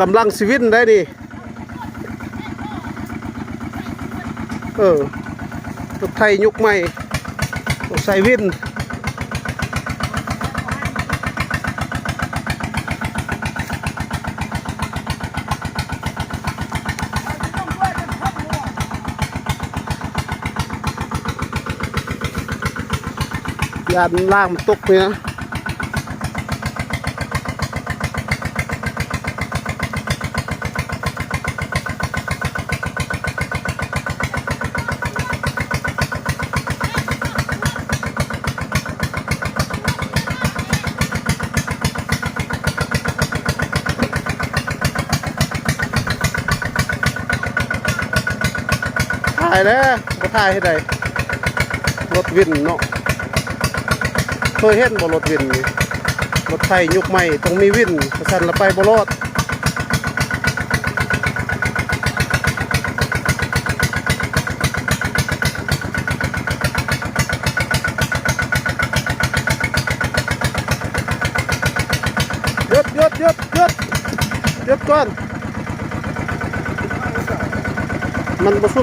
ກຳລັງຊິວິນໄດ໋ນີ້. ເອີ ລົດໄຖຍຸກໃໝ່ ຕ້ອງໃສ່ວິນ. ຢ້ານລາງມັນຕົກນີ້ນະ. ຖ່າຍແລ້ວ ບໍ່ຖ່າຍເຮັດໃດ. ລົດວິນເນາະ ເຄີຍເຫັນບໍ່ລົດວິນນີ້? ລົດໄຖຍຸກໃໝ່ຕ້ອງມີວິນ ບໍ່ຊັ້ນລະໄປບໍ່ລອດ. ຢຸດ ຢຸດ ຢຸດ ຢຸດ ຢຸດກ່ອນ ມັນບໍ່ສຸ